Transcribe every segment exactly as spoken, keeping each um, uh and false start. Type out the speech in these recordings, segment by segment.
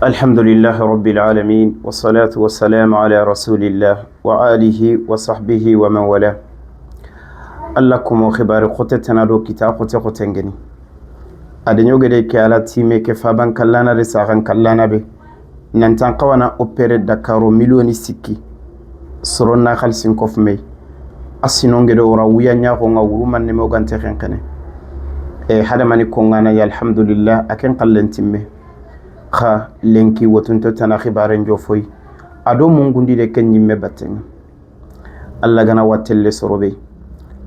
Alhamdulillahi rabbil alamin, wassalatu wassalamu ala rasulillah wa alihi wa sahbihi wa man wala. Allah komo xibaari xote tana do kita xote xote ngeni. A de ɲogede ke ala time ke faban kallana de saxan kallana be. Nantan xawana opere Dakaro miliyoni sikki. Soronna xalisin kofume. A sinongedo wora wuya ɲaxo nga wuru manne mo gante xenxene. E hadamani kongana ya alhamdulillah a ken xallen timme. Xa lenki wotunto tana xibaaren jofoyi. A do mungundi de ken ɲimme battenga. Allah gana wattelle sorobe.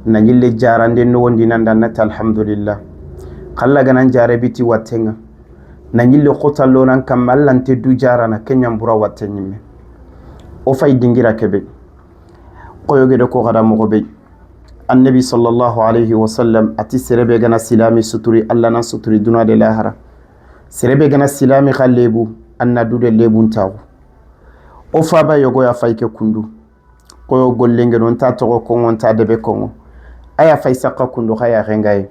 Na ɲille jarande nogondi nanda nata alhamdulillah. Xalla gana jare biti wattenga. Na ɲille xotallonan kamma Allah nte du jarana kenɲan bura watte ɲimme. O fay dingira kebe. Koyoge de ko xada moxo be. Annabi sallallahu alayhi wa sallam ati serebe gana silami suturi Allah nan suturi duna de lahara. Serebe gana silami xa lebu anna dude lebun taxu. O faba yogo ya fay ke kundu. Koyo gollenge non ta toxo kongo nta debe kongo. Aya fay sakka kundu xa ya xengaye.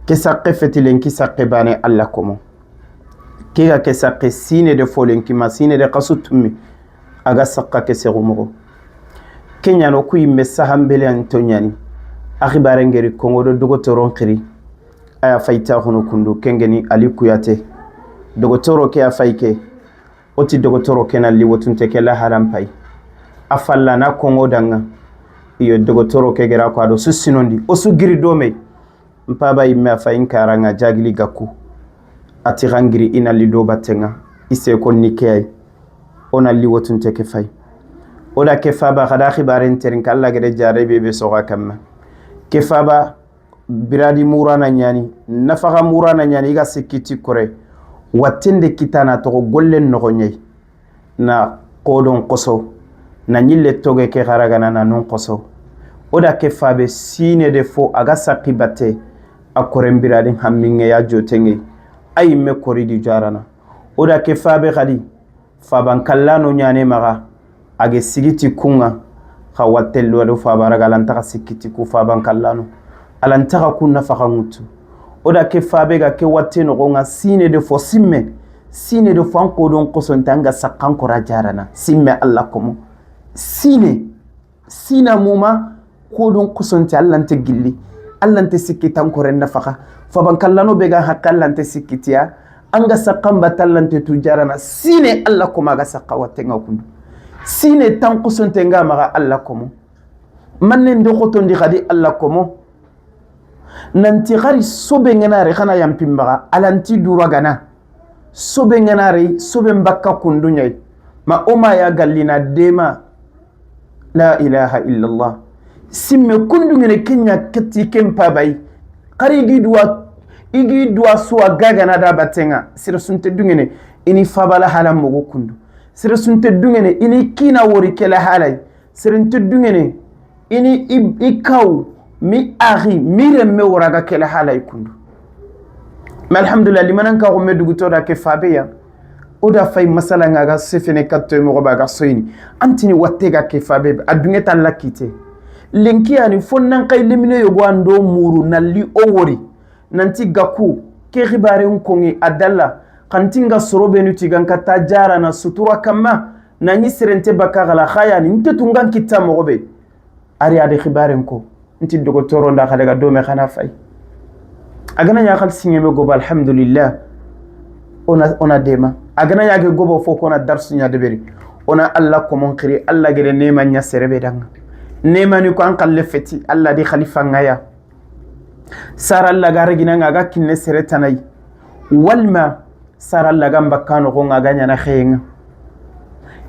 Ke sakke fetilen ki sakke bane Allah komo. Ke ga ke sakke sine de folen ki ma sine de xasu tummi. A ga sakka ke sexu moxo. Ke ɲano ku yimme sahanbele an to ɲani. A xibare ngeri kongo do dogotoron xiri. Aya fay taxunu kundu kengeni Ali Kuyate. Dogotoro ke a fay ke. O ti dogotoro ke na li wotunte ke laharan pay. A falla na kongo danga. Iyo dogotoro ke gera ko ado su sinondi. O su giri dome. Mpaba yimme a fay nkaranga jagili gaku. A ti xangiri i na li do battenga. I se ko ni ke ay. O na li wotunte ke fay. O da ke faba xada xibaren terin ka Allah gede jare be be soga kamma. Ke faba biradi murana ɲani, nafaxa murana ɲani, i ga sikkiti kore, wattende kitana toxo gollen noxo ɲayi, na kodon xoso, na ɲille toge ke xaragana na nun xoso. O da ke fabe sine de fo a ga sakki batte, a koren biradin hamminge ya jotenŋe, a yimme kori di jarana. O da ke fabe xadi, Faban kallano ɲane maxa, a ge sigi ti kunga, xa wattello do faba raga, alantaxa sikki ti ku faban kallano, alantaxa ku nafaxa ŋutu. O da ke fabe ga ke watte noxonga, sine de fo simme, sine de fo an kodon xosonte an ga sakkan kora jarana, simme Allah komo. Sine. Sina muma, kodun xosonte, Allah nte gilli, Allah nte sikki tankoren nafaxa. Faban kallano be ga hakke, Allah nte sikkitiya, an ga sakkan batte, Allah nte tu jarana. Sine Allah koma ga sakka wattenga kundu. Sine tan xosonte nga maxa Allah komo. Manne ndo xotondi xadi Allah komo. Nanti xari sobe ngana re xana yampi maxa, alanti dura gana. Sobe ngana re, sobe mbakka kundu ɲayi. Ma o ma ya gallina dema. La ilaha illallah. Simme kundu ngene kenya katti ken pabay. Xari gi duwa, igi duwa suwa gagana da batenga. Sira sunte dungene ini fabala hala mogo kundu. Sira sunte dungene ini kina wori kela halay. Sira nte dungene ini i, i kaw mi axi mi remme waraga kela halay kundu. Mais alhamdulillah, limanan ka xumme dugu to da ke fabe ya. O da fay masala nga ga sefene katto mogo ba ga soyini. Antini watte ga ke fabe a dunge ta lakite. Lenki ani fonnan kay lemine yogo ando muru na li o wori. Nanti gaku ke xibare nkongi adalla. Kantinga soro benu tigan kata jarana sutura kamma. Na ni serente baka gala xayani nte tungan kitta mogo be. Ari ade xibaren ko nti dogotoro nda xa daga dome xana fay. A gana ɲa xal siɲeme goba alhamdulillah. Ona, ona dema. A gana ɲa ge gobo fo kona darsu ɲa deberi. Ona Allah komon xiri, Allah gede nema ɲa serebe danga. Nema ni ko an xalle feti Allah di xalifa ngaya. Sara Allah ga regina nga ga kinne sere tanay. Walma Sara lagan bakka noxo nga ga ɲana xeyenga.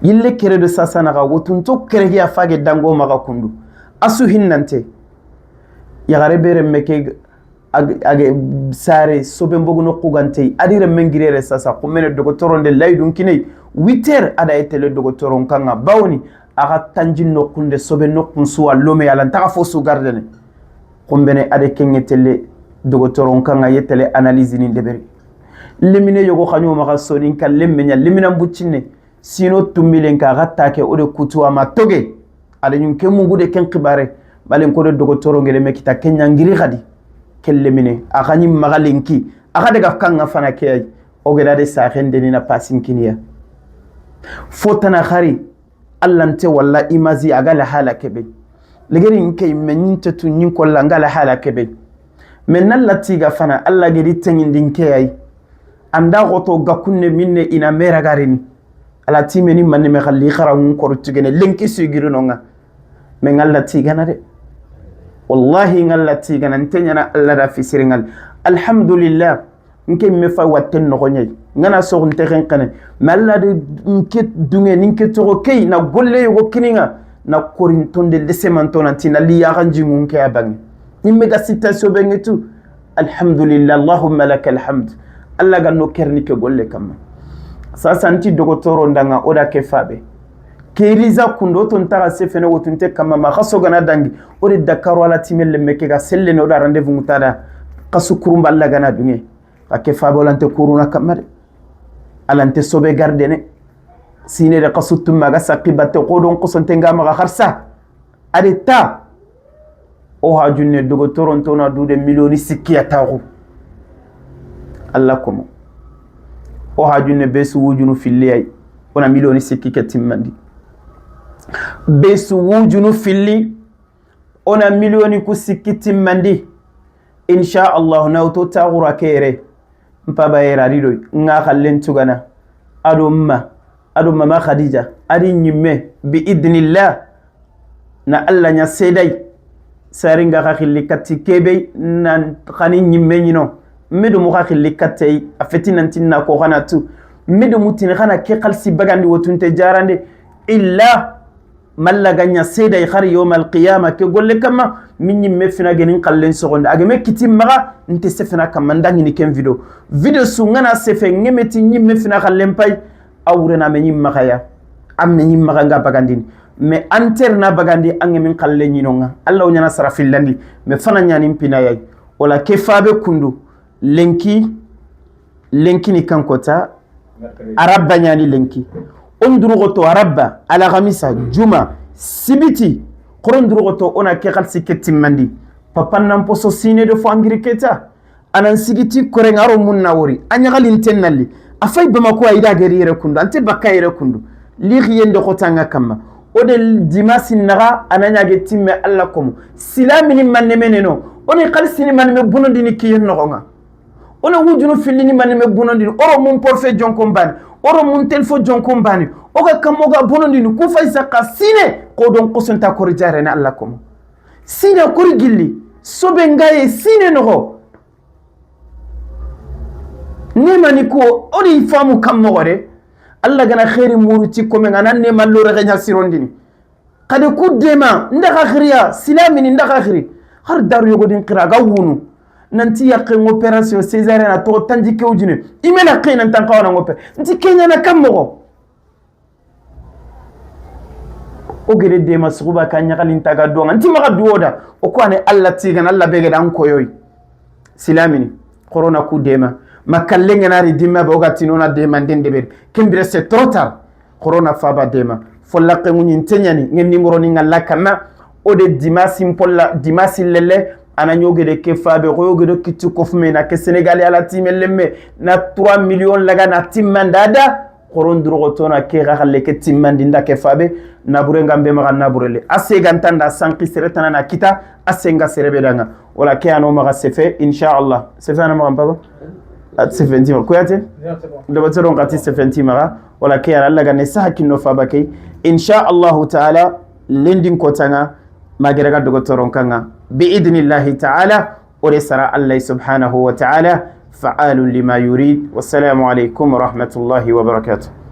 Yille kere do sasa naxa wotunto kere gi a fage dango maxa kundu. A su hinnante. Yaxare be remme ke ag- age sare sobe mbogu no xugantey. A di remme ngirere sasa xumene dogotoronde laydun kiney. Huit heures a da ye tele dogotoron kanga bawoni. Axa tanji noxunde sobe noxun suwa lome yalantaxa fo su gardene. Xumbene ade kenge telle dogotoron kanga ye tele analyse ni deberi. Lemine yogo xaɲo maxa sonin ka lemme ɲa leminan buccinne. Sino tummilen ka xa take o de kutu ama toge. Ade ɲun ke mungu de ken xibare. Balen ko de dogotoro ngele me kita ken ɲa ngiri xadi. Ken lemine a xaɲi maxa lenki a xa daga kanga fana ke ay. O gada de saxen deni na pasin kiniya. Fo tana xari, Alla nte walla imasi a ga la hala kebe. Legeri nke me ɲinte tu ɲin kolla nga la hala kebe. Me nalla tiga fana Alla gedi tengindi nke ay. Anda goto gakunne minne ina mera garini. Ala timeni manne me xalli xara ngun koru tugene lenki sigirino nga. Me ngalla tigana de. Wallahi ngalla tigana ntenyana Alla da fisiringal. Alhamdulillah. Nke me fa watten noxo ɲayi. Ngana soxu nte xenxene. Mais Alla de nke dunge ni nke toxo key na golle yogo kininga. Na korintonde lesemanto nanti na li yaxanjingu nke a bange. Ɲimme ga sitta sobe nge tu. Alhamdulillah, Allahumma laka alhamd. Alla ga no kerni ke golle kamma. Sasa nti dogotoro ndanga o da ke fabe. Ke riza kundo to ntaga sefene wotunte kamma ma xaso gana dangi. O de Dakaro ala timelle meke ga selle no da rendez-vous mutada. Xasu kurumba Alla gana dunge. Xa ke fabe olante kuruna kamma de. Alante sobe gardene. Sine de xasu tumma ga sakki batte xodon xosonte nga maxa xarsa. Ade ta. O hajunne dogotoronto na dude miliyoni sikki ya taxu. Alla komo. O hajunne be su wujunu filli ay. Ona miliyoni sikki ke timmandi. Be su wujunu filli. Ona miliyoni ku sikki timmandi. Insha Allah na wuto taxura kere. Mpaba yera ridoy nga xallen tugana. Ado ma. Ado mama Khadija. Adi ɲimme. Bi idnillah. Na Alla ɲa seday. Saringa xa xilli katti kebe nan xani ɲimme ɲino. Medo mu xa xilli kattey a feti nanti na ko xana tu. Medo mu tini xana ke xalsi bagandi wotunte jarande. Illa Malla ga ɲa seeday xari yawmal qiyama ke golle kamma, mi ɲimme fina genin xallen soxonde. A geme kiti maxa, nte sefena kamma, ndangini ken video. Video su ngana sefe, ngeme ti ɲimme fina xallen pay, a wurena me ɲimmaxa ya. A me ɲimmaxa nga bagandini. Mais anter na bagandi, a ngemin xalle ɲinonga. Alla o ɲana sara fillandi, mais fana ɲani mpina yay. Wala ke fabe kundu, lenki, lenki ni kankota, Arabba ɲani lenki. On durugoto arabba, alaxamisa, juma, sibiti. Xoron durugoto ona ke xalsi ke timmandi. Papan nan poso sine do fo angiri keta. Anan sigiti korenga ro munna wori. A ɲaxalinten nalli. A fay Bamako a ida geri yere kundu. Ante bakka yere kundu. Lixi yende xotanga kamma. O de dimasi naxa ana ɲage timme Alla komo. Silamini manne meneno. O ni xalsini manne me bunondini kiyen noxonga. O na wujunu fillini manime bonondini, oro mun porfe jonkon bani, oro mun telfo jonkon bani, o ga kammo ga bonondini, ku fay sakka sine, ko don kosonta kori jarene Alla komo. Sine kori gilli, sobe ngaye sine noxo. Nemani ko, o di famu kammo gore, Alla gana xeeri muruti kome ngana nema lore ga ɲa sirondini. Xade ku dema, ndaxa xiriya, silamini ndaxa xiri. Har daru yogodin xira ga wunu. Nanti yaqqen opération césarienne a toxo tanji kewjine. Imela xey nan tan xawana ngope. Nti kenyana kam moxo. O gede dema suxuba ka ɲaxalinta ga duwanga. Nti maxa duwoda. O ko ane Alla tigana, Alla bege dan koyoy. Silamini, xorona ku dema. Ma kallenga nari dimma be o ga tinona dema ndende be. Kembire c'est trop tard. Xorona faba dema. Folla ke ŋuɲi nteɲani, ngen nimoro ni ngalla kanna. O de dimasi mpolla, dimasi lelle, ana ɲogede ke fabe, xo yogede kitti kofume na ke Sénégal ala time lemme, na trois millions laga na timmanda da. Xoron duroxotona ke xaxalle ke timmandi nda ke fabe, nabure ngambe maxa naburele. A segantanda sanki sere tana na kita, a senga sere be danga. Wala ke ano maxa sefe, inshallah. Sefe ana maxa mpaba? A sefe ntima. Kuyate? Dogotoron xati sefe ntima. Wala ke ana Alla gane saha kinno faba ke. Inshallah taala, lendin kotanga, magere ga dogotoron kanga. Bi idnillahi taala, ore sara Allah subhanahu wa taala, fa'alun lima yurid. Wassalamu alaikum wa rahmatullahi wa barakatuh.